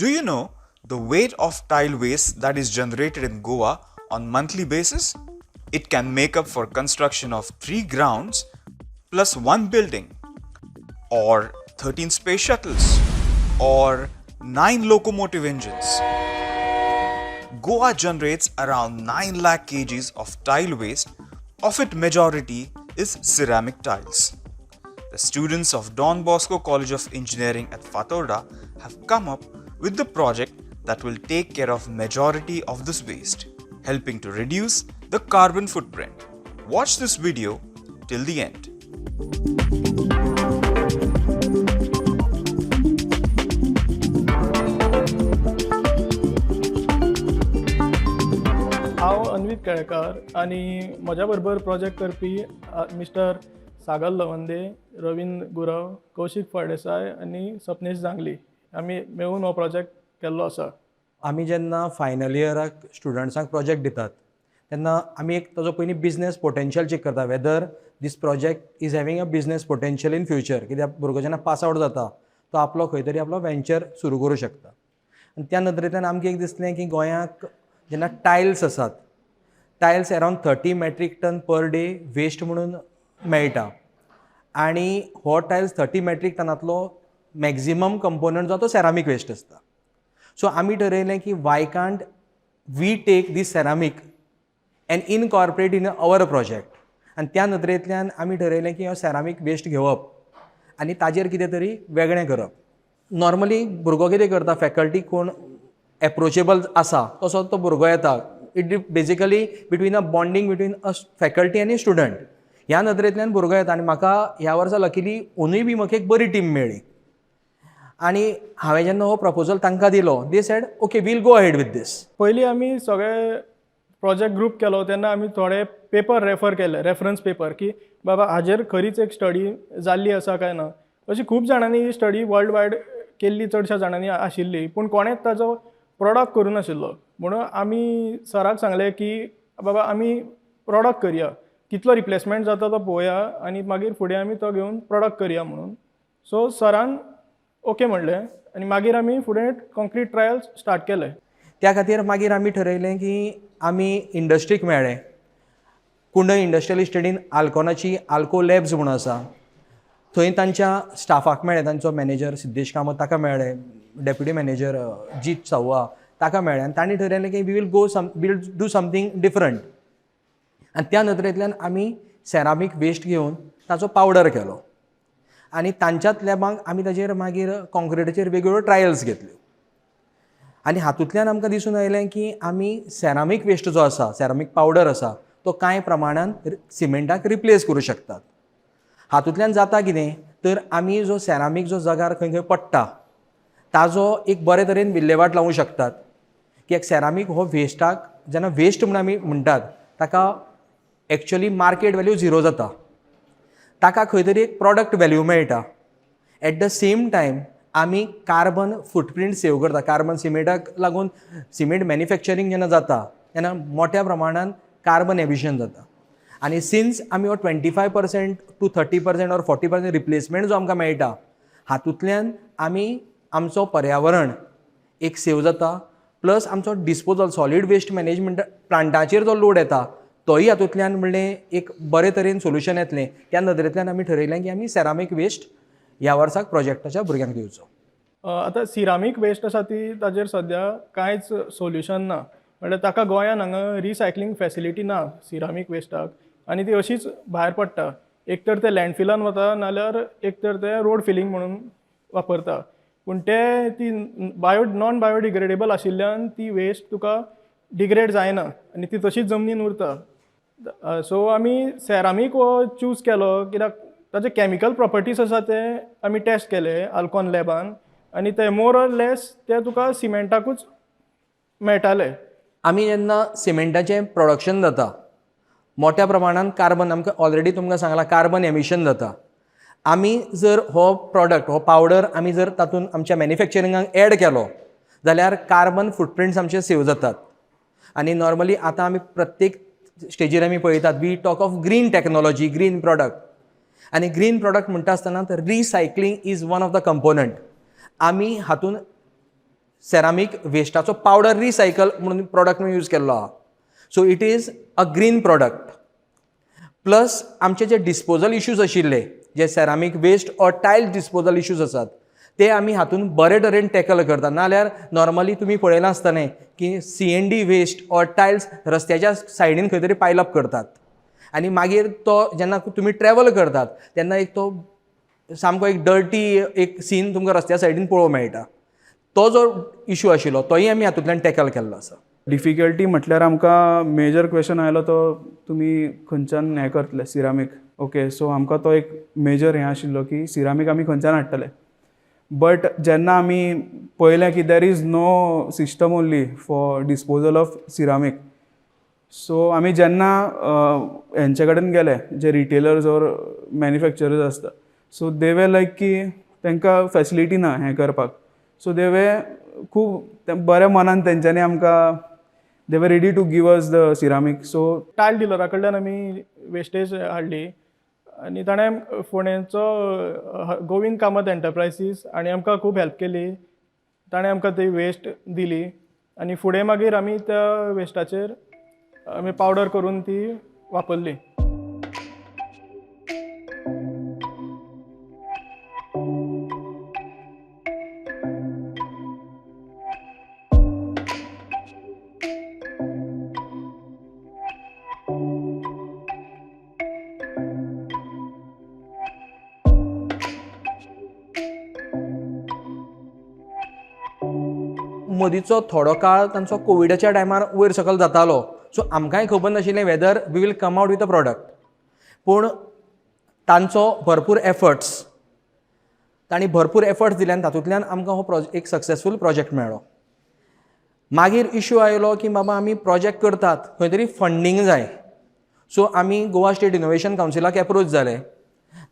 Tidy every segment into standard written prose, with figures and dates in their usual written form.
Do you know the weight of tile waste that is generated in Goa on monthly basis? It can make up for construction of 3 grounds plus 1 building, or 13 space shuttles, or 9 locomotive engines. Goa generates around 9 lakh kgs of tile waste, of it majority is ceramic tiles. The students of Don Bosco College of Engineering at Fatorda have come up with the project that will take care of majority of this waste, helping to reduce the carbon footprint. Watch this video till the end. हांव अन्वीत केळकार आनी म्हज्या बरोबर project करपी mister सागर लवंदे, रवींद्र गुरव, कौशीक फळदेसाय आनी सपनेश जांगली आमी मेळून हो project केल्लो आसा. आमी जेन्ना फायनल इयराक स्टुडंट्सांक प्रोजेक्ट दितात तेन्ना आमी एक ताजो पयलीं बिजनेस पोटेन्शियल चॅक करता, whether this project is having a business potential in future. कित्याक भुरगो जेन्ना पास आवट जाता तो आपलो खंय तरी आपलो वेंचर सुरू करूं शकता. आनी त्या नदरेंतल्यान आमकां एक दिसलें की गोंयाक जेन्ना टायल्स आसात, tiles around 30 metric ton per day waste म्हणून मेळटा आनी हो टायल्स 30 मॅट्रीक टनांतलो मॅक्झिमम कंपोनंट जो तो सेरामीक वेस्ट आसता. सो आमी ठरयलें की why can't we take these ceramic and incorporate in our project. आनी त्या नदरेंतल्यान आमी ठरयलें की हो सेरामीक वेस्ट घेवप आनी ताजेर कितें तरी वेगळें करप. नॉर्मली भुरगो कितें करता, फॅकल्टी कोण एप्रोचेबल आसा तसो तो भुरगो येता. It basically between a bonding between a faculty आनी स्टुडंट ह्या नदरेंतल्यान भुरगो येता. आनी म्हाका ह्या वर्सा लकीली ओनूय बी म्हाका एक बरी टीम मेळ्ळी आनी हांवें जेन्ना हो प्रपोजल तांकां दिलो, they said, "Okay, we'll go ahead with this." पयलीं आमी सगळे प्रोजेक्ट ग्रूप केलो तेन्ना आमी थोडे पेपर रेफर केले, रेफरन्स पेपर, की बाबा हाजेर खरीच एक स्टडी जाल्ली आसा काय ना. अशी खूब जाणांनी ही स्टडी वर्ल्ड वायड केल्ली चडश्या जाणांनी आशिल्ली, पूण कोणेच ताजो प्रोडक्ट करूं नाशिल्लो. म्हणून आमी सराक सांगलें की बाबा आमी प्रोडक्ट करया, कितलो रिप्लेसमेंट जाता तो पळोवया आनी मागीर फुडें आमी तो घेवन प्रोडक्ट करया म्हणून. सो सरान ओके म्हणलें आनी मागीर आमी फुडें कॉन्क्रीट ट्रायल्स स्टार्ट केले. त्या खातीर मागीर आमी ठरयलें की आमी इंडस्ट्रीक मेळ्ळे. कुंडय इंडस्ट्रियल इस्टेटीन आल्कोनाची आल्को लॅब्स म्हणून आसा, थंय तांच्या स्टाफाक मेळ्ळे. तांचो मॅनेजर सिद्धेश कामत ताका मेळ्ळे, डेप्युटी मॅनेजर जीत सव्वा ताका मेळ्ळे आनी तांणी ठरयलें की we will go some will do something different. आनी त्या नदरेंतल्यान आमी सेरामीक वेस्ट घेवन ताचो पावडर केलो आनी तांच्याच लॅबांक आमी ताजेर मागीर कॉन्क्रिटाचेर वेगवेगळ्यो ट्रायल्स घेतल्यो. आनी हातूंतल्यान आमकां दिसून आयलें की आमी सेरामीक वेस्ट जो आसा, सेरामीक पावडर आसा, तो कांय प्रमाणान सिमेंटाक रिप्लेस करूं शकतात. हातूंतल्यान जाता कितें तर आमी जो सेरामीक जो जगार खंय खंय पडटा ताजो एक बरे तरेन विल्लेवाट लावूं शकतात. कित्याक सेरामीक हो वेस्टाक जेन्ना वेस्ट म्हूण आमी म्हणटात, ताका एक्चुअली मार्केट वेल्यू झिरो जाता. ताका खंय तरी एक प्रॉडक्ट वेल्यू मेळटा. एट the same time आमी कार्बन फुटप्रिंट सेव करता. कार्बन सिमेंटाक लागून सिमेंट मॅन्युफॅक्चरींग जेन्ना जाता तेन्ना मोठ्या प्रमाणान कार्बन एमिशन जाता. आनी सिन्स आमी हो 25% to 30% or 40% replacement जो आमकां मेळटा, हातूंतल्यान आमी आमचो पर्यावरण एक सेव जाता, प्लस आमचो डिस्पोजल सॉलीड वेस्ट मॅनेजमेंट प्लांटाचेर जो लोड येता तोय हातूंतल्यान म्हणलें एक बरे तरेन सोल्युशन येतलें. त्या नदरेंतल्यान आमी ठरयलें की आमी सेरामीक वेस्ट ह्या वर्साक प्रोजेक्टाच्या भुरग्यांक दिवचो. आतां सिरामीक वेस्ट आसा ती ताजेर सद्या कांयच सोल्युशन ना. म्हणल्यार ताका गोंयान हांगा रिसायकलींग फेसिलिटी ना सिरामीक वेस्टाक आनी ती अशीच भायर पडटा. एक तर ते लँडफिलान वता, नाल्यार एक तर ते रोड फिलींग म्हणून वापरता. पूण ते ती बायो नॉन बायोडिग्रेडेबल आशिल्ल्यान ती वेस्ट तुका डिग्रेड जायना आनी ती तशीच जमनीन उरता. सो आमी सेरामीक हो चूज केलो कित्याक ताचे कॅमिकल प्रॉपर्टीज आसा ते आमी टेस्ट केले आल्कॉन लॅबान आनी ते मोर ऑर लेस ते तुका सिमेंटाकूच मेळटाले. आमी जेन्ना सिमेंटाचें प्रोडक्शन जाता, मोठ्या प्रमाणान कार्बन, आमकां ऑलरेडी तुमकां सांगलां, कार्बन एमिशन जाता. आमी जर हो प्रॉडक्ट, हो पावडर आमी जर तातूंत आमच्या मॅन्युफॅक्चरिंगाक एड केलो जाल्यार कार्बन फुटप्रिंट्स आमचे सेव जातात. आनी नॉर्मली आतां आमी प्रत्येक स्टेजीर आमी पळयतात, we talk of green technology, green product. आनी ग्रीन प्रॉडक्ट म्हणटा आसतना तर recycling is one of the component. आमी हातून सेरामीक वेस्टाचो पावडर रिसायकल म्हणून प्रॉडक्ट म्हणून यूज केल्लो आहा. So it is a green product. Plus आमचे जे डिस्पोजल इश्यूज आशिल्ले, जे ceramic waste or tile disposal issues आसात, ते आमी हातून बरे तरेन टॅकल करता. नाल्यार नॉर्मली तुमी पळयलां आसतलें की C&D waste or tiles रस्त्याच्या सायडीन खंय तरी पायल अप करतात आनी मागीर तो जेन्ना तुमी ट्रॅवल करतात तेन्ना एक तो सामको एक डर्टी एक सीन तुमकां रस्त्या सायडीन पळोवंक मेळटा. तो जो इशू आशिल्लो तोय आमी हातूंतल्यान टॅकल केल्लो आसा. डिफिकल्टी म्हटल्यार आमकां मेजर क्वेश्चन आयलो तो तुमी खंयच्यान हें करतले सिरामीक. ओके, सो आमकां तो एक मेजर हें आशिल्लो की सिरामीक आमी खंयच्यान हाडटले. बट जेन्ना आमी पळयलें की there is no system only for disposal of ceramic, so आमी जेन्ना हेंचे कडेन गेले जे रिटेलर्स ऑर मॅन्युफॅक्चरर्स आसता, सो दे वर लायक की तांकां फॅसिलिटी ना हें करपाक. सो दे वर खूब बऱ्या मनान तेंच्यांनी आमकां they were ready to give us the ceramic, so tile डिलरा कडल्यान आमी वेस्टेज हाडली आनी ताणें फोंडेंचो गोविंद कामत एंटरप्रायसीस आनी आमकां खूब हेल्प केली. ताणें आमकां ती वेस्ट दिली आनी फुडें मागीर आमी त्या वेस्टाचेर आमी पावडर करून ती वापरली. मदींचो थोडो काळ तांचो कोविडाच्या टायमार वयर सकयल जातालो. सो आमकांय खबर नाशिल्लें whether we will come out with a product. पूण तांचो भरपूर एफर्ट्स, तांणी भरपूर एफर्ट्स दिले आनी तातूंतल्यान आमकां हो एक सक्सेसफूल प्रोजेक्ट मेळ्ळो. मागीर इशू आयलो की बाबा आमी प्रोजेक्ट करतात, खंय तरी फंडींग जाय. सो आमी गोवा स्टेट इनोवेशन कावन्सिलाक एप्रोच जाले.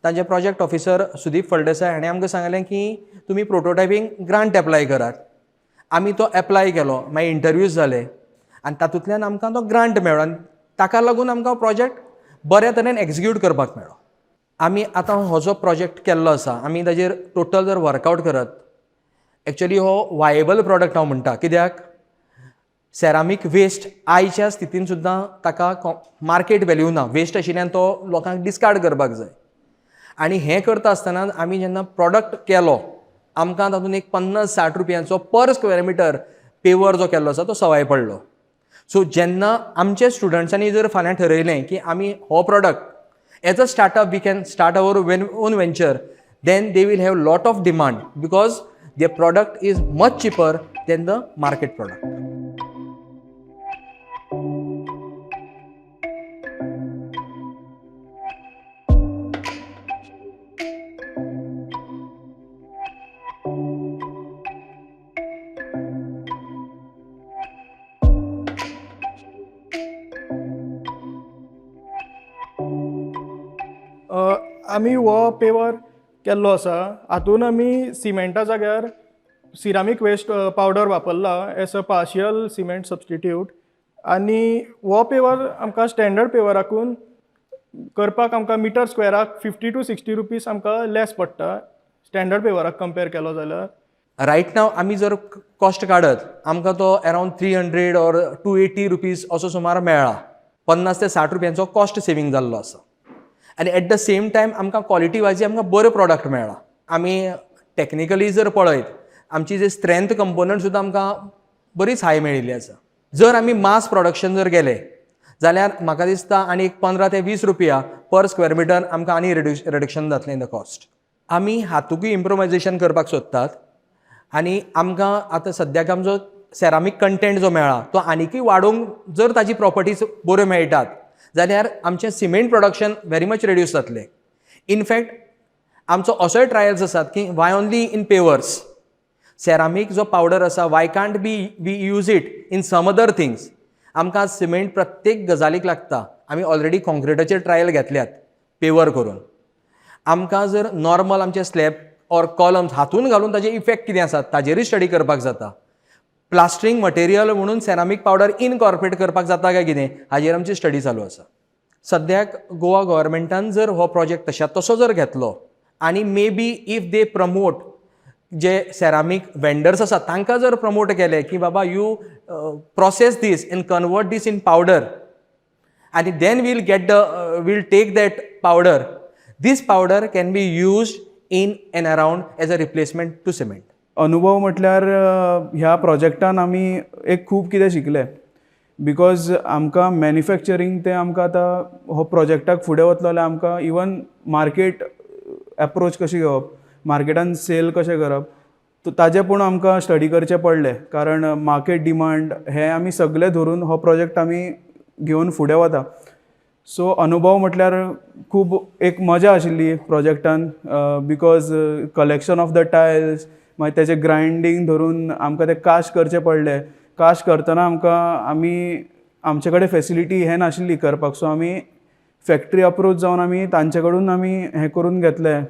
तांचे प्रोजेक्ट ऑफिसर सुदीप फळदेसाय हाणें आमकां सांगलें की तुमी प्रोटोटायपींग ग्रांट एप्लाय करात. आमी तो एप्लाय केलो, मागीर इंटरव्यूज जाले आनी तातूंतल्यान आमकां तो ग्रांट मेळ्ळो आनी ताका लागून आमकां प्रोजेक्ट बऱ्या तरेन एक्जिक्यूट करपाक मेळ्ळो. आमी आतां हो जो प्रोजेक्ट केल्लो आसा, आमी ताजेर टोटल जर वर्कआवट करत, एक्चुअली हो वायेबल प्रोडक्ट हांव म्हणटा. कित्याक सेरामीक वेस्ट आयच्या स्थितीन सुद्दां ताका मार्केट वेल्यू ना. वेस्ट आशिल्ल्यान तो लोकांक डिस्कार्ड करपाक जाय. आनी हें करता आसतना आमी जेन्ना प्रोडक्ट केलो, आमकां तातूंत एक 50-60 रुपयांचो पर स्क्वेअर मिटर पेवर जो केल्लो आसा तो सवाय पडलो. सो जेन्ना आमचे स्टुडंट्सांनी जर फाल्यां ठरयलें की आमी हो product as a startup we can start our own venture, then they will have lot of demand because the product is much cheaper than the market product. आमी हो पेवर केल्लो आसा. हातून आमी सिमेंटा जाग्यार सिरामीक वेस्ट पावडर वापरला as a partial cement substitute. आनी हो पेवर आमकां स्टँडर्ड पेवराकून करपाक आमकां मिटर स्क्वेराक 50 टू 60 रुपीज आमकां लेस पडटा स्टँडर्ड पेवराक कंपेर केलो जाल्यार. रायट नाव आमी जर कॉस्ट काडत, आमकां तो around 300 or 280 rupees असो सुमार मेळ्ळा. 50 ते 60 रुपयांचो कॉस्ट सेवींग जाल्लो आसा आनी एट the same time आमकां क्वॉलिटी वायज आमकां बरो प्रोडक्ट मेळ्ळा. आमी टॅक्निकली जर पळयत, आमची जे स्ट्रेंथ कंपोनंट सुद्दां आमकां बरीच हाय मेळिल्ली आसा. जर आमी मास प्रोडक्शन जर गेले जाल्यार म्हाका दिसता आनी एक 15 ते 20 रुपया पर स्क्वेअर मिटर आमकां आनी रिडक्शन जातलें इन the cost. आमी हातूंकय इम्प्रोवायजेशन करपाक सोदतात आनी आमकां आतां सद्याक आमचो सेरामीक कंटेंट जो मेळ्ळा तो आनिकूय वाडोवंक जर ताजी प्रॉपर्टीज बऱ्यो मेळटात जाल्यार आमचें cement production very much reduce जातलें. इनफॅक्ट आमचो असोय ट्रायल्स आसात की why only in pavers, ceramic जो पावडर आसा, Y can't be we use it in some other things? आमकां सिमेंट प्रत्येक गजालीक लागता. आमी ऑलरेडी कॉन्क्रिटाचेर ट्रायल घेतल्यात पेवर करून. आमकां जर नॉर्मल आमचे स्लॅब ऑर कॉलम्स हातून घालून ताजे इफेक्ट कितें आसात ताजेरूय स्टडी करपाक जाता. प्लास्टरींग मटेरियल म्हणून सेरामीक पावडर इनकॉर्पोरेट करपाक जाता काय कितें हाजेर आमची स्टडी चालू आसा. सद्याक गोवा गव्हर्मेंटान जर हो प्रोजेक्ट तश्या तसो जर घेतलो आनी maybe if they promote जे सेरामीक वेंडर्स आसा तांकां जर प्रमोट केले की बाबा, you process this and convert this in powder आनी then we'll take that powder, this powder can be used in and around as a replacement to cement. अनुभव म्हटल्यार ह्या प्रोजेक्टान आमी एक खूब कितें शिकले, because आमकां मॅन्युफॅक्चरींग तें आमकां आतां हो प्रोजेक्टाक फुडें वतलो जाल्यार आमकां इवन मार्केट एप्रोच कशी घेवप, मार्केटान सेल कशें करप, ताजें पूण आमकां स्टडी करचें पडलें, कारण मार्केट डिमांड हें आमी सगलें धरून हो प्रोजेक्ट आमी घेवन फुडें वता. सो अनुभव म्हटल्यार खूब एक मजा आशिल्ली प्रोजेक्टान, because collection of the tiles, मागीर तेजें ग्रायंडींग धरून आमकां तें कास्ट करचें पडलें. कास्ट करतना आमकां आमी आमचे कडेन फेसिलिटी हें नाशिल्ली करपाक, सो आमी फॅक्ट्री अप्रोच जावन आमी तांचे कडून आमी हें करून घेतलें.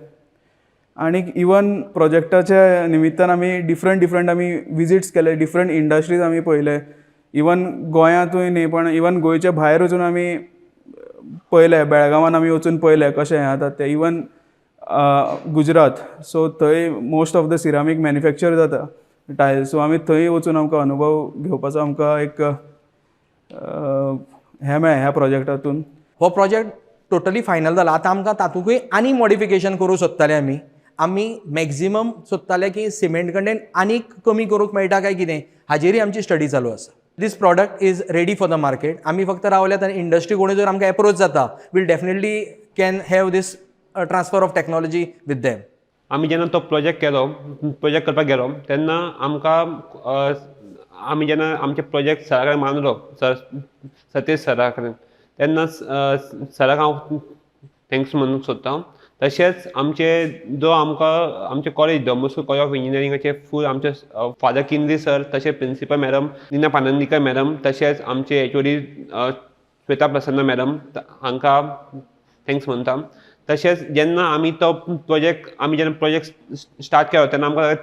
आनी इवन प्रोजेक्टाच्या निमित्तान आमी डिफरंट डिफरंट आमी विजिट्स केले, डिफरंट इंडस्ट्रीज आमी पळयले. इवन गोंयांतूय न्ही, पण इवन गोंयच्या भायर वचून आमी पळयलें. बेळगांवान आमी वचून पळयलें कशें हें जाता तें. इवन गुजरात, सो थंय most of the ceramic manufacture जाता टायल्स, सो आमी थंय वचून आमकां अनुभव घेवपाचो आमकां एक हें मेळ्ळें ह्या प्रोजेक्टातून. हो प्रोजेक्ट टोटली फायनल जाला. आतां आमकां तातूंकय आनी मॉडिफिकेशन करूंक सोदताले आमी. आमी मॅक्झिमम सोदताले की सिमेंट कंटेंट आनीक कमी करूंक मेळटा काय कितें, हाजेरय आमची स्टडी चालू आसा. This product is ready for the market. आमी फक्त रावल्यात आनी इंडस्ट्री कोणूय जर आमकां एप्रोच जाता, we'll definitely can have this transfer of technology with them. आमी जेन्ना तो प्रोजेक्ट केलो, प्रोजेक्ट करपाक गेलो तेन्ना आमकां आमी जेन्ना आमचे प्रोजेक्ट सरा कडेन मांडलो, सर सतेज सरा कडेन, तेन्ना सराक हांव thanks म्हणूंक सोदता. तशेंच आमचे जो आमकां आमचे college, Don Bosco college of इंजिनियरिंगाचे फूल आमचे फादर किंद्री सर, तशें principal madam Nina Panandikar madam, तशेंच आमचे एचओडी श्वेता प्रसन्न मॅडम, हांकां thanks म्हणटा. तशेंच जेन्ना आमी तो प्रोजेक्ट आमी जेन्ना प्रोजेक्ट स्टार्ट केलो तेन्ना आमकां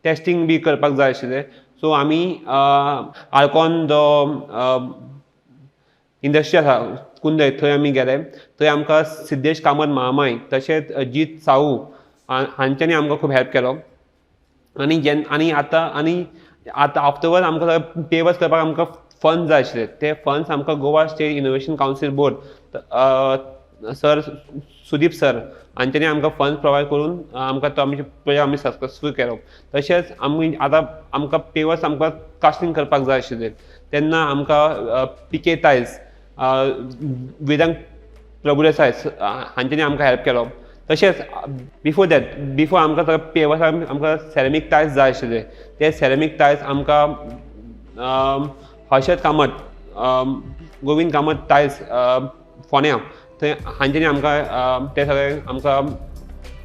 टेस्टींग बी करपाक जाय आशिल्लें. सो आमी आल्कॉन जो इंडस्ट्री आसा कुंडय, थंय आमी गेले. थंय आमकां सिद्देश कामत महामाय, तशेंच जीत साहू हांच्यांनी आमकां खूब हेल्प केलो. आनी जेन्ना आनी आतां आफ्टरवर्ड आमकां सगळें पेपर्स करपाक आमकां फंड्स जाय आशिल्ले. ते फंड्स आमकां Goa state innovation council board, sir Sudeep sir हांच्यांनी आमकां फंड्स प्रोवायड करून आमकां तो आमचे प्रोजेक्ट आमी सक्सेसफूल केलो. तशेंच आमी आतां आमकां पेवर्स आमकां कास्टींग करपाक जाय आशिल्ले, तेन्ना आमकां P K tiles, Vedang Prabhudesai हांच्यांनी आमकां हेल्प केलो. तशेंच बिफोर that, before आमकां सगळें पेवर्स आमकां सेरेमीक टायल्स जाय आशिल्ले. ते सेरेमीक टायल्स आमकां हर्षद कामत, गोविंद कामत टायल्स, फोंड्या थंय हांच्यांनी आमकां ते सगळे आमकां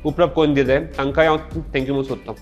उपलब्ध करून दिले. तांकांय हांव thank you म्हणूंक सोदतां.